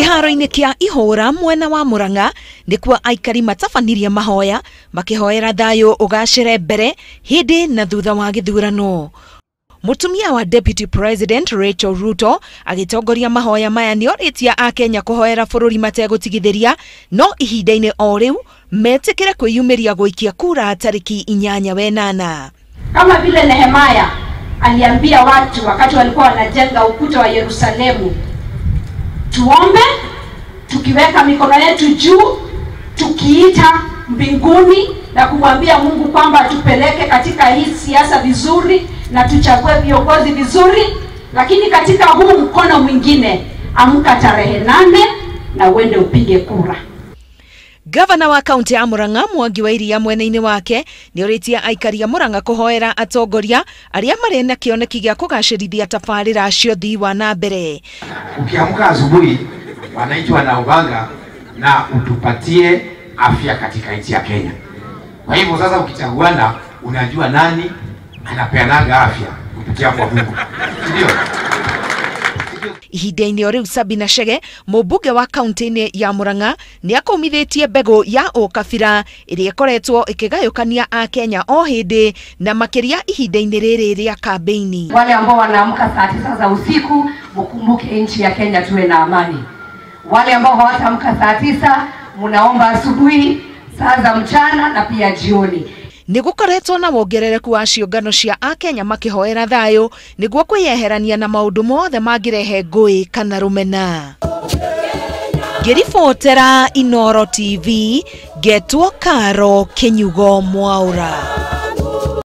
Kĩharo-inĩ kĩa Ihũra mwena wa Murang'a nĩkuo aikari matabanirie mahoya makĩhoera thayũ ũgacĩre mbere hĩndĩ na thutha wa gĩthurano. Mũtumia wa Deputy President Rachel Ruto agĩtongoria mahoya maya nĩorĩtie akenya kũhoera bũrũri mategũtigithĩria, no ihinda-inĩ o rĩu metĩkĩre kwĩyumĩria gũikia kura tarĩki 8 wenana. Kama vile Nehemaya aliambia watu wakati walikuwa wanajenga ukuta wa Yerusalemu, tuombe tukiweka mikono yetu juu, tukiita mbinguni na kumwambia Mungu kwamba tupeleke katika hii siasa vizuri na tuchague viongozi vizuri, lakini katika huu mkono mwingine, amka tarehe 8 na uende upige kura. Gavana wa kaunti ya Murang'a Mwangi wa Iria mwena-inĩ wake nĩorĩtie aikari a Murang'a kũhoera atongoria arĩa marĩ na kĩoneki gĩa kũgacĩrithia tabarĩra cia ũthii wa na mbere. Ukiamka asubuhi, wananchi wanaombanga na utupatie afya katika nchi ya Kenya. Kwa hivyo sasa ukichaguana unajua nani anapeanaga afya kupitia kwa Mungu. Ndio. Ihinda-inĩ o rĩu Sabina Chege, mũmbunge wa kaunti-inĩ ya Murang'a, nĩakũmithĩtie mbegũ ya ũkabira ĩrĩa ĩkoretwo ĩkĩgayũkania akenya o hĩndĩ na makĩria ihinda-inĩ rĩrĩ rĩa kambĩini. Wale ambao wanaamka saa 9 za usiku, mkumbuke nchi ya Kenya tuwe na amani. Wale ambao hawataamka saa 9, munaomba asubuhi, saa za mchana na pia jioni. Nĩgũkoretwo na wongerereku wa ciũngano cia akenya makĩhoera thayũ nĩguo kwĩyeherania na maũndũ mothe mangĩrehe ngũĩ kana rũmena. Ngĩribotera Inooro TV, ngetwo Karo Kĩnyugo Mwaura.